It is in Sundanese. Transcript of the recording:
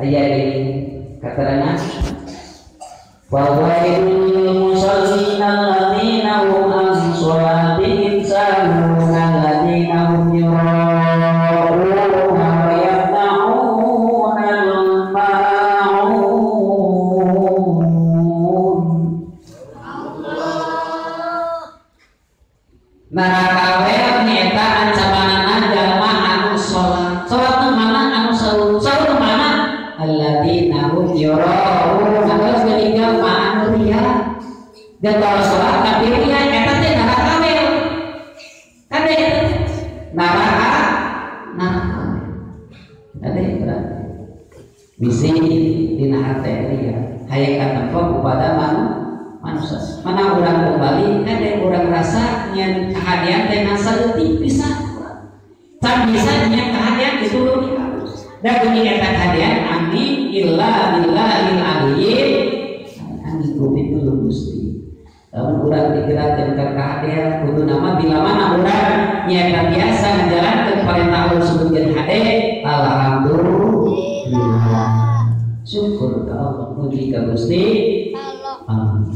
Aya di katerangan fawailul lil musallin alladzina hum an sholatihim sahun alladzina hum yura'una wa yamna'una al-ma'un. Neraka wel nyaeta ancamanana jalma anu sholat. Sholat nu mana anu saum? Saum nu mana? Alladzina hum yura'una. Terus geuning anu riya. Dan kalau sholat tapi riya eta teh neraka wel. Kade neraka neraka. Kade berarti bisi dina hate riya hayang katempo kepada manusia. Mana urang kembali kade urang rasa nyen kahadian teh saeutik bisa. Can bisa nyen kahadian itu leuwih halus. Da geuning eta kahadian ami illa billahil aliyyil ami kudu Gusti. Lamun urang digerakkeun ka kahadian kudu nama bila mana urang nyaeta biasa ngajalankeun perintah Allah sebutkeun hade alhamdulillah. Syukur ka Allah, puji ka Gusti. Allah.